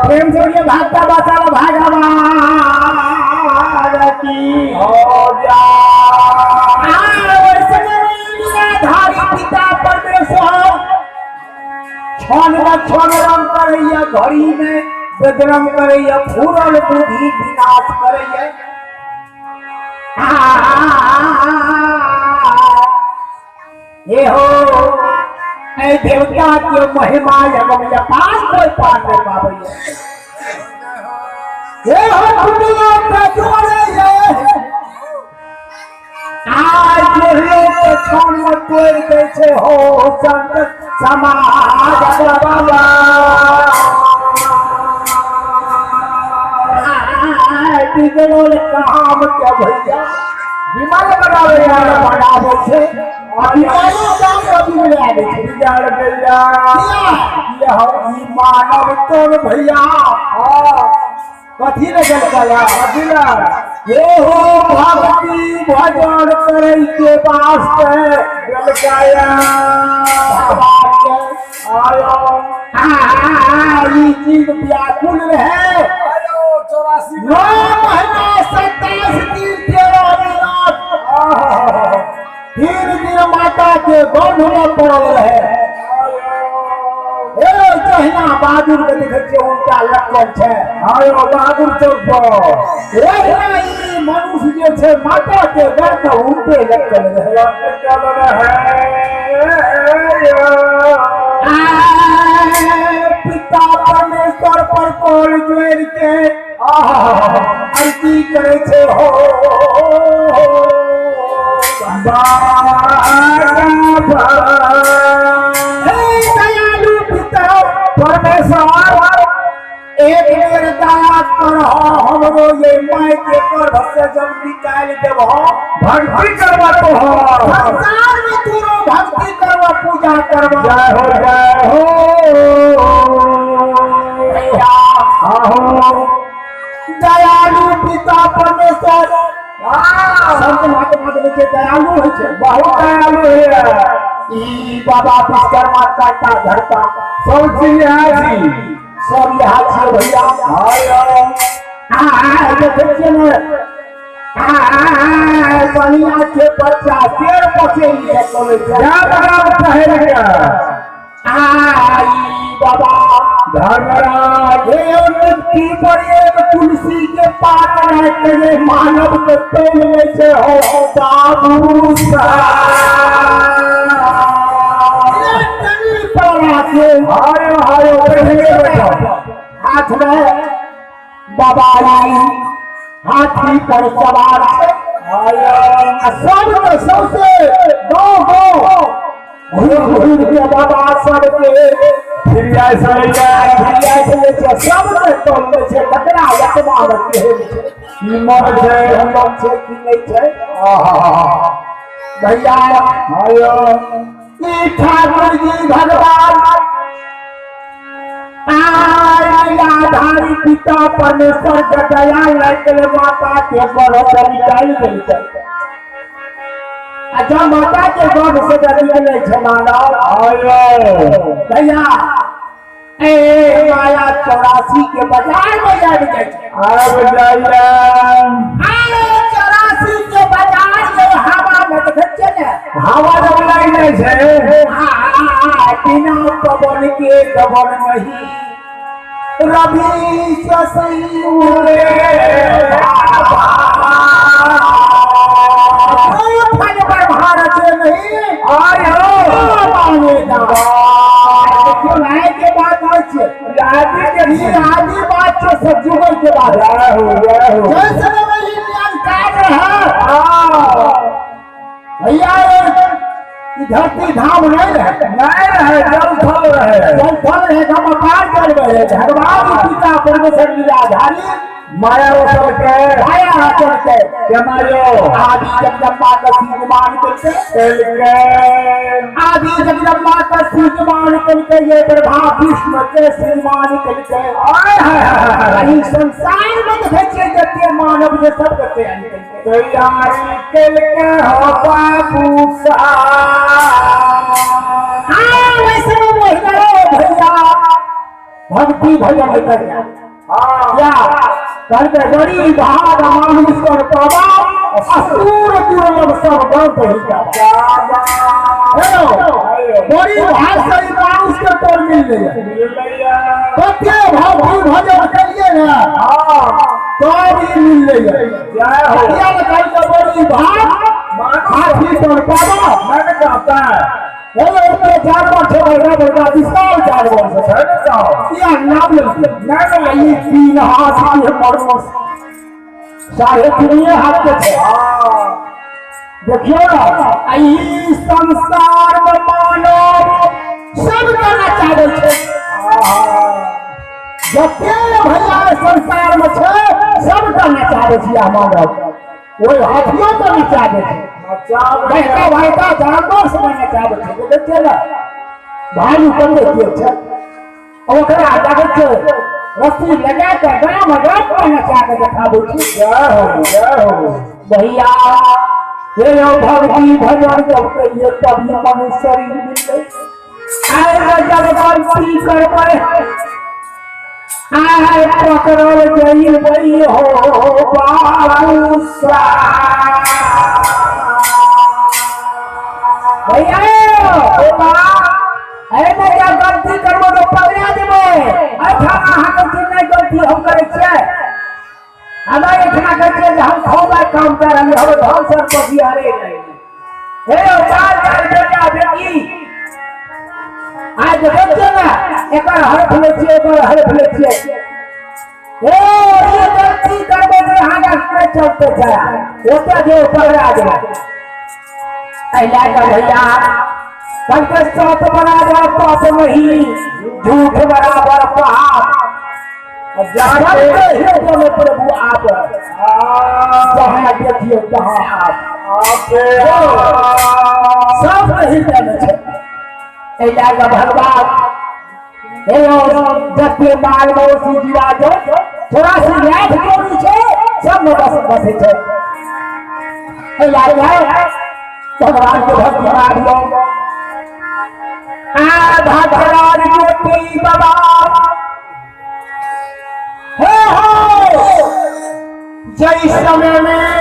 प्रेम से बोलिए भागता बचाओ भगवान की हो जा। धारी पिता परमेश्वर क्षण क्षण रंग करैया, घड़ी में बदरंग करैया, फूरल बुद्धि विनाश करैया। ये हो देवता के महिमा जगम पास कोई पार नहीं पाबैया। ये हो दुनिया के जोड़े ये आज जोड़लो के क्षण में तोड़ दै छै हो संत समाज बाबा। बिगड़ल काम के भैया विमल बनावे बनावे छै, बिगड़ल काम के बिगड़ा दै छै। बिगाड़ गैया यह ई मानव तोर भैया कथी ले गलकया कथी ला ये हो भक्ति भजन करे के वास्ते गलकाया भगवान के आयो। ई चीज व्याकुल रहे आयो 84 9 महीना 27 दिन 13 मिनट 3 दिन माता के गर्भ में पड़ल रहे। ए जहिना बहादुर के देखे छियै उनका लटकल छै। आयो बहादुर चौक पर ओहिना ई मनुष्य जे छै माता के गर्भ में उल्टे लटकल रहे। लटकल रहे। पिता परमेश्वर पर कोल जोड़ के अर्जी करे छै हो हे दयालु पिता परमेश्वर, एक बेर दया करह हमरो ये my के गर्भ से जब निकालि देबह। भक्ति करवा तो हो संसार में तोरो भक्ति करवा, पूजा करवा। जय हो जय हो। आहो दयालु पिता परमेश्वर, संत महात्मा के दयालु होइ छै, बहुत दयालु है ई बाबा विश्वकर्मा काटा धरता सब चीज यहाँ छी, सब यहाँ छियै भैया। देखै छियै ने, बनिया के बच्चा शेर पसेरी के चलै छै। क्या बराबर पहिर के आई बाबा धर्मराज हे मुक्ति पर एक तुलसी के पात रह के मानव के तोल लै छै हो बाबू हायो हायो पहले बैठो। हाथ में बाबा हाथी पर सवार छै। सब के सौसे गाँव गाँव घूर घूर के बाबा सबके फिर आए सलैया, फिर आए सलैया, सब के तोल लै छै। ककरा आत्मा में केहन छै, की मन छै, मन छै की नहि छै। भैया हायो ई ठाकुर जी भगवान आधारी पिता परमेश्वर के दया लागि गेलै, माता के गर्भ से निकालि देलकै। आ जब माता के गर्भ से निकलै छै मानव भैया, ए माया 84 के बाजार में आबि जाइ छै। आबि जाइया। 84 के बाजार में हवा में देखै छियै ने, हवा जब लागि जाइ छै, बिना पवन के गगन नहीं, रवि ससई उड़े फल पर भारत नहीं। आयो के बात होइ छै, आदि बात छै, सब जुगल के बात। जय हो जय हो। जैसे भैया धरती धाम नहीं रहे, नहीं रहे, जल थल रहे, जल थल रहे, हम अपार जल रहे। भगवान पिता परमेश्वर लीलाधारी माया रचल के, माया रचल के के मायो आदि जगदम्बा का श्रीमान करके के, आदि जगदम्बा का श्रीमान करके ये प्रभा विष्णु के श्रीमान करके। आय संसार में देखै छियै जते मानव जे सब के तैयारी करके तैयारी केलके हो बाबू साहब। हाँ वैष्णव महिला भैया भक्ति भजन होता है। या करके बड़ी भाग मानुष कर पावा, असुर दुर्लभ सब ग्रंथ ही जावा। बड़ी भाग से मानुष के तोड़ मिल गया, कते भक्ति भजन करिए ना तो भी मिल गया। जय हो। या करके बड़ी भाग हाथी पर पावा, मैंने कहता है जानवर छै बड़का बड़का विशाल जानवर छै, या नाम ले 3 हाथ के मरमस 3.5 हाथ के छै। देखियो ना, ई संसार में मानव सब करना चाहे छै, जते भैया संसार में छै सब करना चाहे छै। मानव ओहि हाथियो करना चाहे छै, बड़का बड़का जानवर सब नचाबै छै। देखै ने भालू कते के छै, ओकरा देखै छै रस्सी लगा के गाम गाम पर नचा के देखाबै छै। जय हो जय हो भैया। हे भक्ति भजन जब कहिए तभी मनुष्य शरीर मिलतै। आय जब गलती करबै, आय पकड़ल जइबै हो बाबू साहब। भैया एहिमे जब गलती करबो तो पकड़ा देबै। एहिठाम अहाँके जे नहि गलती हम करै छियै, हमरा एहिठिना कहै छियै जे हम खौबा काम कऽ रहलियै, हमर धन सम्पत्ति हरे नहि। हे बाल बाल बेटा बेटी आइ देखै छियै ने, एकर हड़प लै छियै, एकर हड़प लै छियै। हे ई गलती करबै तऽ अहाँके नहि चलते छै, ओतऽ जे पकड़ा देबै। एहि लए कऽ भैया कहलकै सत बराबर पाप नहीं, झूठ बराबर पाप। जाके हृदय में प्रभु आप, जहाँ देखियो तहाँ आप। आपे सब हृदय में छै। एहि लए कऽ भगवान हे जते माल मवेशी जीवा जो 84 लाख जोड़ी छै, सब में बस बसै छै। एहि लए कऽ भगवान के भक्ति मारियो। आ भगवान ज्योति बाबा हे हो, जय समय में